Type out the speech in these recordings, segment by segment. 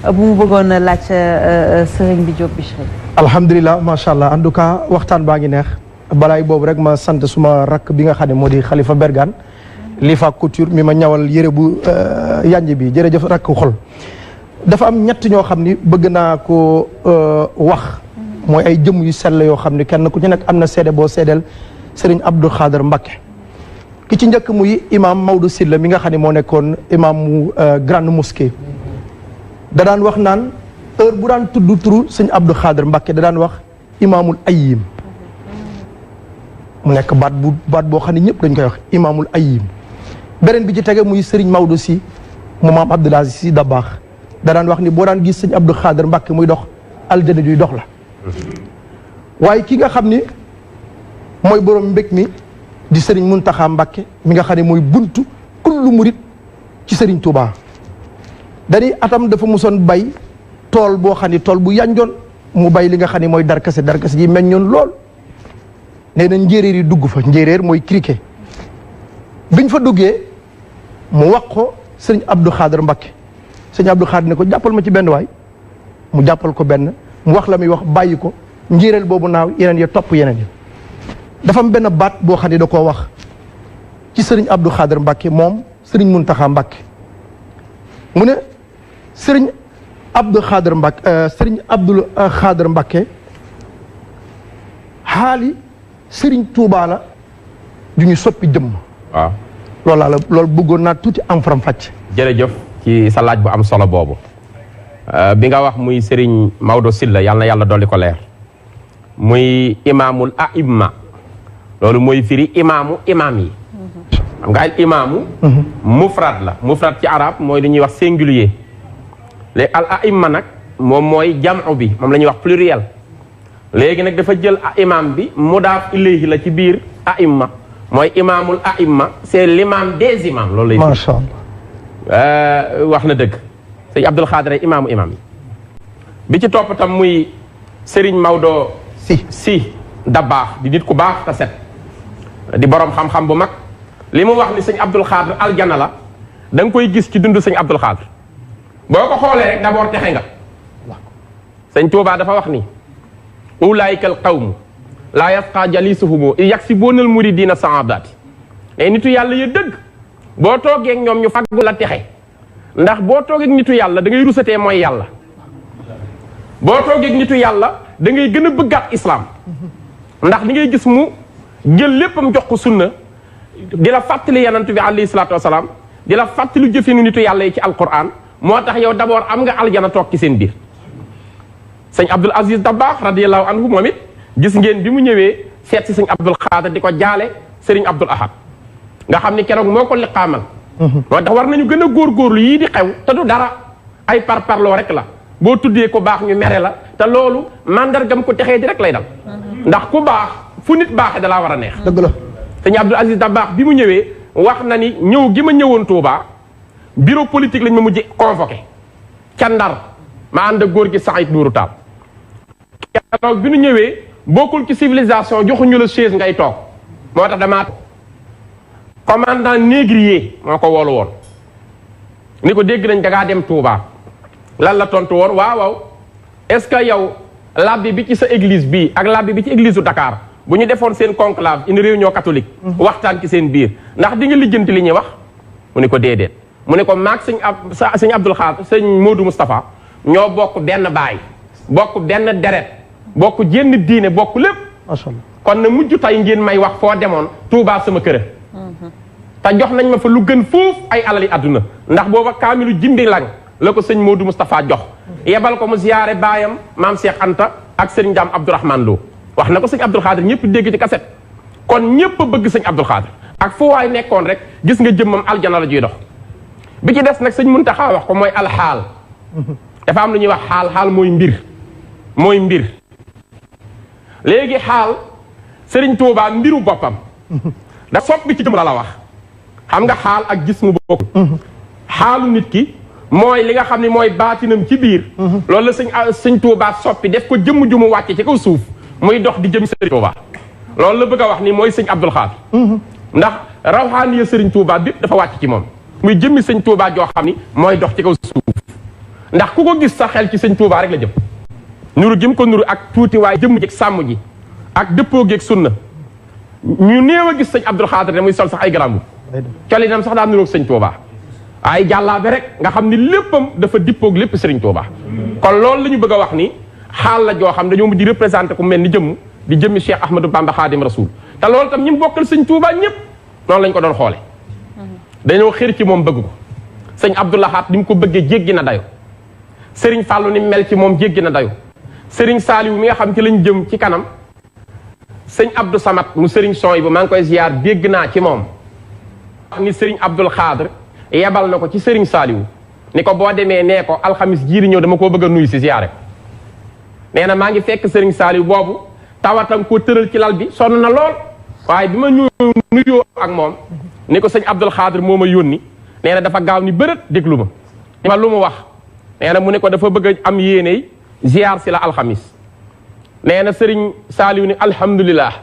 bu mu bëggoon a laaj sëriñ bi Diop Bichri. alhamdulilah macha allah en tout cas waxtaan baa ngi neex balaay boobu rek ma sant suma rakk bi nga xam ne moo di Khalifa Bergane Lifa Couture mi ma ñawal yére bu yanj bi jërëjëf rakk xol. dafa am ñett ñoo xam ni bëgg naa ko wax mooy ay jëm yu sell yoo xam ni kenn ku ci nekk am na seede boo seedeel Serigne Abdou Khader Mbacké ki ci njëkk muy imam Maodo Sylla mi nga xam ne moo nekkoon imam mu grande mosquée da daan wax naan heure bu daan tudd turu Serigne Abdou Khader Mbacké da daan wax imaamul ayyim mu nekk baat boo xam ne ñëpp dañ koy wax imaamul ayyim beneen bi ci tege muy Serigne Maodo Sy mu maam Abdoul Aziz Sy Dabakh da daan wax ni boo daan gis sëñ Abdou Khader Mbacké muy dox aljana juy dox la waaye ki nga xam ni mooy borom mbég mi di sëriñ Muntaxa Mbacké mi nga xam ne mooy buntu kullu murit ci sëriñ Touba dañuy atam dafa musoon bay tool boo xam ne tool bu yanjoon mu bay li nga xam ne mooy darkase ji meññoon lool nee na njéeréer yi dugg fa njéeréer mooy criquet biñ fa duggee mu wax ko sëriñ Abdou Khader Mbacké sëñ Abdou Khader ne ko jàppal ma ci benn waay mu jàppal ko benn mu wax la muy wax bàyyi ko njéeréel boobu naaw yeneen ya topp yeneen ya dafa am benn baat boo xam ne da koo wax ci sëriñ Abdou Khader Mbacké moom sëriñ Muntaxa Mbacké mu ne sëriñ Abdou Khader Mbacké sëriñ Abdou Khader Mbacké xaali sëriñ Touba la du ñu soppi jëmm. waaw loolu bëggoon naa tuuti am faram fàcc. jërëjëf ci sa laaj bu am solo boobu bi nga wax muy Serigne Maodo Sylla yàlla na yàlla dolli ko leer muy imaamul aimma loolu mooy firi imaamu imaam yi xam nga ay imaamu mufrad ci arab mooy li ñuy wax singulier léegi al aimma nag moom mooy jamu bi moom la ñuy wax pluriel léegi nag dafa jël imaam bi mudaaf ilayhi la ci biir aimma mooy imaamul aimma c'est l'imam des imams loolu lay macha allah wax na dëgg sëñ Abdou Khader imaamu imaam yi bi ci topp tam muy Serigne Maodo si Dabakh di nit ku baax te set di borom xam-xam bu mag li mu wax ni sëñ Abdou Khader aljana la da nga koy gis ci dund sëñ Abdou Khader boo ko xoolee rek d'abord texe nga sëñ Touba dafa wax ni ulaayika al qawmu laa yasqa jalisuhumu yaksibuuna al muridina saadaati ne nitu yàlla ya dëgg boo toogee ak ñoom ñu faggu la texe ndax boo toogee ak nitu yàlla da ngay rusatee mooy yàlla boo toogee ak nitu yàlla da ngay gën a bëggaat islam ndax li ngay gis mu jël léppam jox ko sunna di la fàttali yanant bi alayhi salaatu wasalaam di la fàttali jëfinu nitu yàlla yi ci alquran moo tax yow d'abord am nga aljana toog ci seen biir sëñ Abdoul Aziz Dabakh radiyallahu anhu moom it gis ngeen bi mu ñëwee seet si sëñ Abdou Khader di ko jaale sëriñ Abdoul Ahad nga xam ni keroog moo ko liqaamal moo tax war nañu gën a góorgóorlu yii di xew te du dara ay parparloo rek la boo tuddee ko baax ñu mere la te loolu mandargam ko texee di rek lay dal ndax ku baax fu nit baaxee dalaa war a neex dëgg la sëñ Abdoul Aziz Dabakh bi mu ñëwee wax na ni ñëw gi ma ñëwoon Touba bureau politique lañ ma mujj convoqué ca Ndar ma ànd ak góor gi Saïd Nourou Tall keroog bi nu ñëwee bokkul ci civilisation joxuñu la chaise ngay toog moo tax damaa commandant négrier moo ko woolu woon ni ko dégg nañ dangaa dem Touba lan la tontu woon waaw est-ce que yow labbi bi ci sa église bii ak labbi bi ci église u Dakar bu ñu defoon seen conclave une réunion catholique waxtaan ci seen biir ndax di nga lijjanti li ñuy wax mu ne ko déedéet mu ne ko maag sëñ Abdou Khader sëñ Modou Moustapha ñoo bokk benn baay bokk benn deret bokk jenn diine bokk lépp macha allah kon na mujj tey ngeen may wax foo demoon Touba sama kër te jox nañ ma fa lu gën foofu ay alali àdduna ndax booba kaamilu jimbi lang la ko sëñ Modou Moustapha jox yebal ko mu ziyaare baayam maam Cheikh Anta ak sëñ Ndam Abdourahmane Lo wax na ko sëñ Abdou Khader ñëpp dégg ci kaset kon ñëpp a bëgg sëñ Abdou Khader ak fu waay nekkoon rek gis nga jëmmam aljana la juy dox bi ci des nag sëñ Muntaxa wax ko mooy alxaal dafa am lu ñuy wax xaal mooy mbir léegi xaal Sëriñ Tuubaa mbiru boppam da soppi ci jëm la wax xam nga xaal ak gis mu bokk xaalu nit ki mooy li nga xam ne mooy baatinam ci biir loolu la sëñ Tuubaa soppi def ko jëmm ju mu wàcce ci kaw suuf muy dox di jëm Sëriñ Tuubaa loolu la bëgg a wax ni mooy sëñ Abdou Khader ndax rawxaaniya Sëriñ Tuubaa bépp dafa wàcc ci moom muy jëmmi sëñ Tuubaa joo xam ni mooy dox ci kaw suuf ndax ku ko gis sa xel ci sëñ Touba rek la jëm nuru gi mu ko nuru ak tuuti waaye jëmm ji sàmm ji ak dëppoo geeg sunna ñu néew a gis sëñ Abdul Xaadir ne muy sol sax ay garambu colinam sax daa nuroog sëñ Touba ay jàllaabe rek nga xam ni léppam dafa dippoog lépp sëriñ Touba kon loolu la ñu bëgg a wax ni xaal la joo xam dañoo di représenté ku mel ni jëmm di jëmmi Cheikh Ahmadou Bamba Xaadim Rasul te loolu tam ñi mu bokkal sëñ Touba ñëpp noonu lañ ko doon xoole dañoo xër ci moom bëgg ko sëñ Abdou Lahad ni mu ko bëggee jéggi na dayo sëriñ Fallou ni mu mel ci moom jéggi na dayo sëriñ Saliou mi nga xam ci lañ jëm ci kanam sëñ Abdou Samad mu sëriñ Soy bu maa ngi koy ziar dégg naa ci moom ni sëriñ Abdoul Khadr yebal na ko ci sëriñ Saliou ni ko boo demee nee ko alxamis jiiri ñëw dama koo bëgg a nuyu si ziare ko nee na maa ngi fekk sëriñ Saliou boobu tawatam koo tëral ci lal bi sonn na lool waaye bi ma nuyoo ak moom ni ko sëñ Abdoul Khadr moo ma yónni nee na dafa gaaw ni bërët déglu ma ni ma lu mu wax nee na mu ne ko dafa bëgg a am yéeney ziar si la alxamis nee na sëriñ Saliou ni alhamdulilah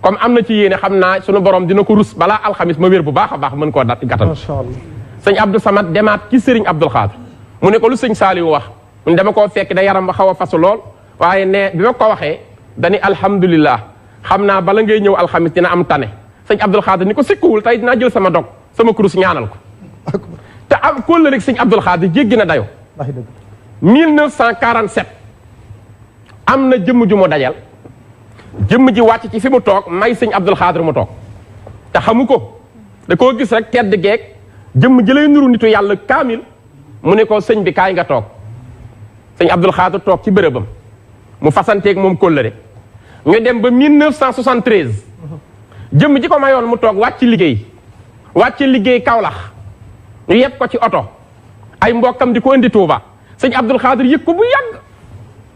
comme am na ci yéene xam naa sunu borom dina ko rus balaa alxamis ma wér bu baax a baax mën koo gàttal. macha allah sëñ Abdou Samad demaat ci sëriñ Abdoul Khadr mu ne ko lu sëñ Saliou wax mu ne dama koo fekk da yaram ba xaw a fasu lool waaye ne bi ma ko waxee dani alhamdulilah xam naa bala ngay ñëw alxamis dina am tane sëñ Abdoul Khadr ni ko sikkuwul tey dinaa jël sama dog sama kurus ñaanal ko te am kóol la rek sëñ Abdoul Khadr jéggi na dayo 1947 am na jëmm ju mu dajal jëmm ji wàcc ci fi mu toog may sëñ Abdoul Khadr mu toog te xamu ko da koo gis rek tedd geeg jëmm ji lay nuru nitu yàlla kaamil mu ne ko sëñ bi kaay nga toog sëñ Abdoul Khadr toog ci bërëbam mu fasanteeg moom kóllëre ñu dem ba 1973 jëmm ji ko mayoon mu toog wàcc liggéey Kaolack ñu yeb ko ci oto ay mbokkam di ko indi Touba sëñ Abdoul Khadr yëg ko bu yàgg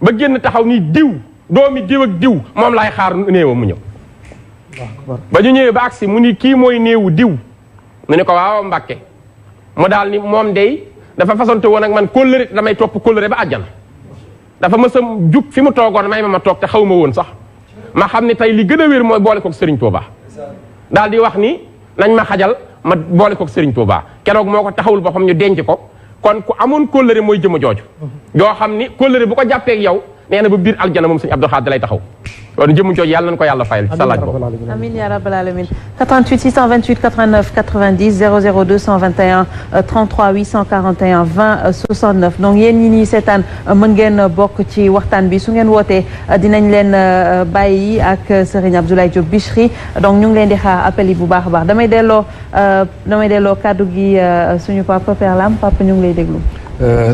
ba génn taxaw ni diw doomi diw ak diw moom laay xaar néewam mu ñëw ba ñu ñëwee ba agsi mu ni kii mooy néewu diw mu ne ko waaw Mbàkke mu daal ni moom day dafa fasante woon ak man kóllëre damay topp kóllëre ba àjjana dafa mës a jug fi mu toogoon may ma toog te xaw ma woon sax ma xam ne tey li gën a wér mooy boole koog Serigne Touba daal di wax ni nañ ma xajal ma boole koog Serigne Touba keroog moo ko taxawul boppam ñu denc ko kon ku amoon kóllëre mooy jëma jooju yoo xam ni kóllëre bu ko jàppee ak yow nee na ba biir aljana moom sëñ Abdoul Khadr lay taxaw kon jëmu jooju yàlla nañ ko yàlla fayal sa laaj boobu amiin yaa rabbal alamin 88 628 89 90 00 221 33 841 20 69 donc yéen ñi ñuy seetaan mën ngeen bokk ci waxtaan bi su ngeen wootee dinañ leen bàyyi ak Serigne Abdoulaye Diop Bichri donc ñu ngi leen di xaar appel yi bu baax a baax damay delloo kàddu gi suñu papa Père Lam papa ñu ngi lay déglu.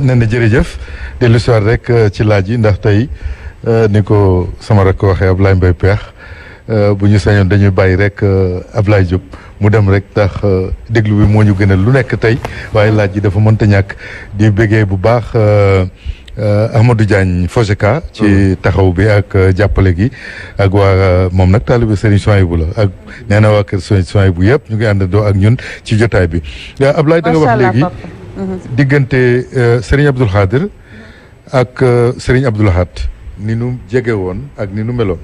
nee na jërëjëf dellu si waat rek ci laaj yi ndax tey ni ko sama rakk waxee Ablaye Mbaye Peex bu ñu sañoon dañuy bàyyi rek Ablaye Diop mu dem rek ndax déglu bi moo ñu gënal lu nekk tey waaye laaj yi dafa mënta ñàkk di bëggee bu baax Ahmadou Diagne Fojeka ci taxaw bi ak jàppale gi ak waa moom nag taalibe Serigne Souhaïbou la ak nee na waa kër Serigne Souhaïbou yëpp ñu ngi àndandoo ak ñun ci jotaay bi Ablaye da nga wax léegi diggante Serigne Abdoul Khadr ak Serigne Abdoul Lahad ni nu jege woon ak ni nu meloon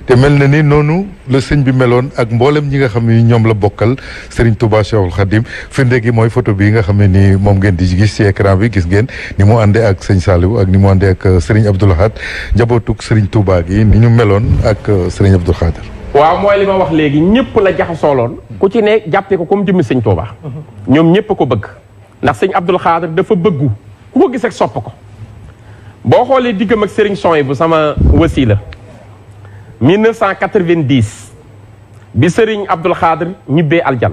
te mel na ni noonu la sëñ bi meloon ak mboolem ñi nga xam ne ñoom la bokkal Serigne Touba Cheikhul Khadim firnde gi mooy photo bi nga xam ne ni moom ngeen di gis ci écran bi gis ngeen ni mu àndee ak sëñ Saliou ak ni mu àndee ak Serigne Abdoul Lahad njabootug Serigne Touba gi ni ñu meloon ak Serigne Abdoul Khadr. waaw mooy li ma wax léegi ñëpp la jaxasooloon ku ci ne jàppee ko comme jëmmi sëñ Touba ñoom ñëpp ko bëgg ndax sëñ Abdoul Khadr dafa bëggu ku ko gis ak sopp ko boo xoolee diggam ak Serigne Souhaïbou sama wasila 1990 bi Serigne Abdoul Khadr ñibbee aljan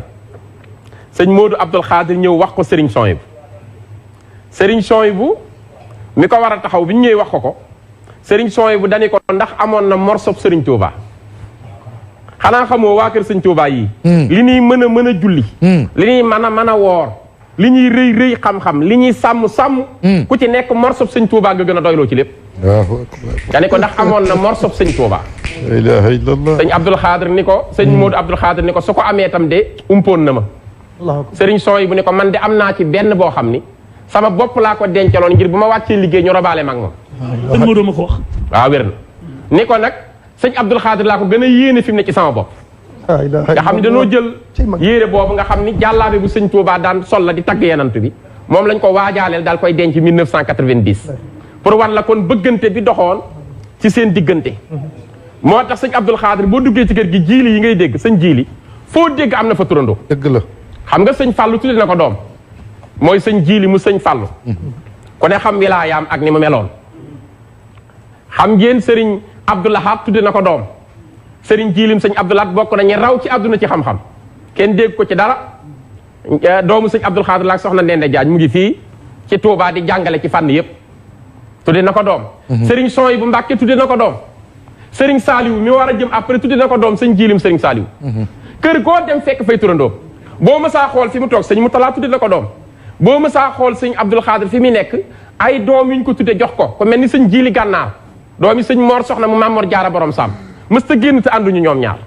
sëñ Modou Abdoul Khadr ñëw wax ko Serigne Souhaïbou Serigne Souhaïbou mi ko war a taxaw bi ñu ñëwee wax ko Serigne Souhaïbou dani ko ndax amoon na morsob Serigne Touba xanaa xamoo waa kër Serigne Touba yi li ñuy mën a julli li ñuy mën a woor li ñuy rëy xam-xam li ñuy sàmm ku ci nekk morsob sëñ Touba nga gën a doyloo ci lépp nga ne ko ndax amoon na morsob sëñ Touba la ilaha illallah sëñ Abdoul Khadr ni ko sëñ Modou Abdoul Khadr ni ko su ko amee tam de umpoon na ma sëriñ Souhaïbou ni ko man de am naa ci benn boo xam ni sama bopp laa ko dencaloon ngir bu ma wàccee liggéey ñu robaale mag moom sëñ Modou ma ko wax waaw wér na ni ko nag sëñ Abdoul Khadr laa ko gën a yéene fi mu ne ci sama bopp nga xam ni dañoo jël yéere boobu nga xam ni jàllaabe bu sëñ Touba daan sol la di tagg yenant bi moom lañ ko waajaaleel daal koy denc 1990 pour wan la kon bëggante bi doxoon ci seen diggante moo tax sëñ Abdul Xaadir boo duggee ci kër gi jiili yi ngay dégg sëñ jiili foo dégg am na fa turandoo dëgg la xam nga sëñ Fàllu tudde na ko doom mooy sëñ jiili mu sëñ Fàllu ku ne xam wilaayaam ak ni mu meloon xam ngeen sëriñ Abdul Ahad tudde na ko doom sëriñ jiilim sëñ Abdul Ahad bokk nañu raw ci àdduna ci xam-xam kenn dégg ko ci dara doomu sëñ Abdul Xaadir la ak soxna Ndende Jaañ mu ngi fii ci Touba di jàngale ci fànn yépp tudde na ko doom sëriñ Son yi bu Mbàkke tudde na ko doom sëriñ Saaliwu mi war a jëm après tudde na ko doom sëñ jiilim sëriñ Saaliwu kër goo dem fekk fay turandoo boo mësaa xool fi mu toog sëñ Mutala tudde na ko doom boo mësaa xool sëñ Abdul Xaadir fi mu nekk ay doom yuñ ko tudde jox ko mel ni sëñ jiili gànnaar doomi sëñ Mor soxna mu Maam Mor Jaara borom Saam mësta génn te ànduñu ñoom ñaar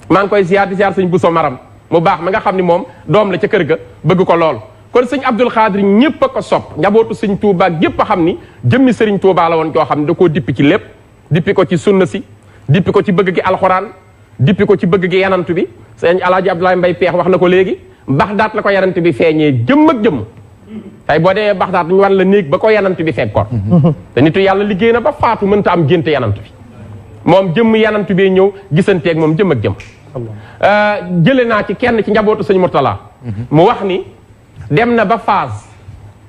maa ngi koy ziar di ziar sëñ Buso Maram mu baax ma nga xam ni moom doom la ca kër ga bëgg ko lool kon sëñ Abdul Xaadir ñëpp a ko sopp njabootu sëñ Touba gépp a xam ni jëmmi sëriñ Touba la woon joo xam ne da koo dippi ci lépp dippi ko ci sunna si dippi ko ci bëgg gi alxuraan dippi ko ci bëgg gi yanantu bi sëñ Alaaji Abdoulaye Mbay Peex wax na ko léegi Baxdaat la ko yanant bi feeñee jëmm ak jëmm tey boo demee Baxdaat ñu war la néeg ba ko yanant bi fekkoon te nitu yàlla liggéey na ba faatu mënta am génte yanant bi moom jëmm yanant bee ñëw gisanteeg moom jëmm ak jëmm jële naa ci kenn ci njabootu sëñ Murtala mu wax ni dem na ba phase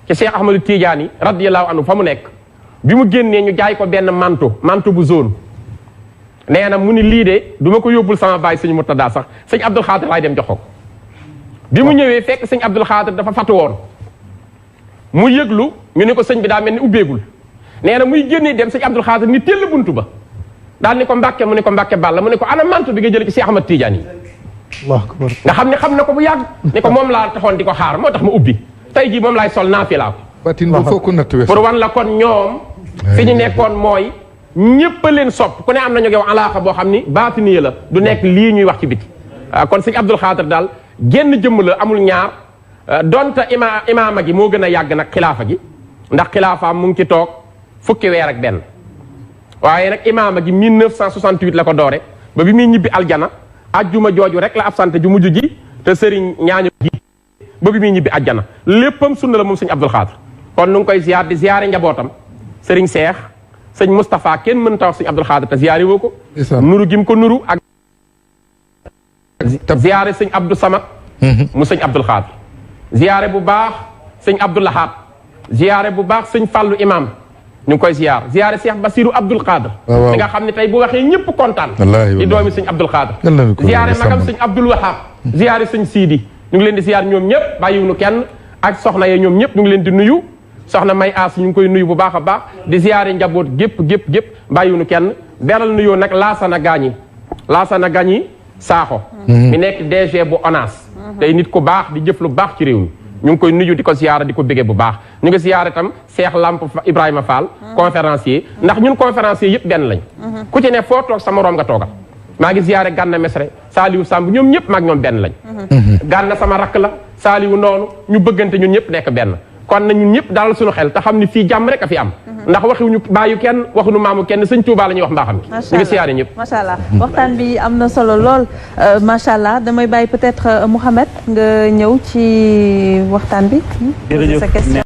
ci Cheikh Ahmadou Tidiane radiyallahu anhu fa mu nekk bi mu génnee ñu jaay ko benn manto bu zone nee na mu ni lii de du ma ko yóbbul sama baay sëñ Murtada sax sëñ Abdul Xaadir laay dem jox ko bi mu ñëwee fekk sëñ Abdul Xaadir dafa fatu woon mu yëglu ñu ne ko sëñ bi daa mel ni ubbeegul nee na muy génnee dem sëñ Abdul Xaadir ni teel buntu ba daal ni ko Mbàkke mu ne ko Mbàkke Balla mu ne ko ana manto bi nga jële ci Cheikh Ahmad Tidiane yi nga xam ne xam na ko bu yàgg ni ko moom laa taxoon di ko xaar moo tax ma ubbi tey jii moom laay sol naafila ko batin bu foo ko natt wees pour wan la kon ñoom fi ñu nekkoon mooy ñëpp a leen sopp ku ne am nañu yow alaaxa boo xam ni baatiniya la du nekk lii ñuy wax ci biti kon sëñ Abdul Xaadir daal génn jëmm la amul ñaar donte imaama gi moo gën a yàgg nag xilaafa gi ndax xilaafaam mu ngi ci toog fukki weer ak benn waaye nag imaama gi 1968 la ko doore ba bi muy ñibbi aljana ajjuma jooju rek la absente ju mujj ji te sëriñ ñaañu ji ba bi muy ñibbi ajjana léppam sunna la moom sëñ Abdul Xaadir kon nu ngi koy ziar di ziare njabootam sëriñ Seex sëñ Moustapha kenn mën ta wax sëñ Abdul Xaadir te ziare woo ko nuru gim ko nuru ak ziare sëñ Abdou Samad mu sëñ Abdul Xaadir ziare bu baax sëñ Abdul Ahad ziare bu baax sëñ Fàllu imam ñu ngi koy ziar ziare Cheikh Basiru Abdul Xaadir mi nga xam ne tey bu waxee ñëpp kontaan ci doomi sëñ Abdul Xaadir ziare magam sëñ Abdul Wahab ziare sëñ Siidi ñu ngi leen di ziar ñoom ñëpp bàyyiwuñu kenn ak soxna ye ñoom ñëpp ñu ngi leen di nuyu soxna May As ñu ngi koy nuyu bu baax a baax di ziare njaboot gépp bàyyiwuñu kenn beral nuyoo nag Laasana Gañi Saaxo mi nekk DG bu ONAS tey nit ku baax di jëf lu baax ci réew mi ñu ngi koy nuyu di ko ziyaara di ko béggee bu baax ñu ngi ziyaara itam Cheikh Lamp Ibrahima Fall conférencier ndax ñun conférencier yëpp benn lañ ku ci ne foo toog sa moroom nga toogal maa ngi ziyaare Gànna Mesre Saliou Samb ñoom ñëpp maag ñoom benn lañ Gànna sama rakk la Saliou noonu ñu bëggante ñun ñëpp nekk benn kon na ñun ñëpp dalal suñu xel te xam ni fii jàmm rek a fi am ndax waxuñu bàyyu kenn waxuñu maamu kenn sëñ Tuubaa la ñuy wax mbaaxam gi ñu ngi siyaare ñëpp macha allah waxtaan bi am na solo lool macha allah damay bàyyi peut-être Mouhamed nga ñëw ci waxtaan bi. jërëjëf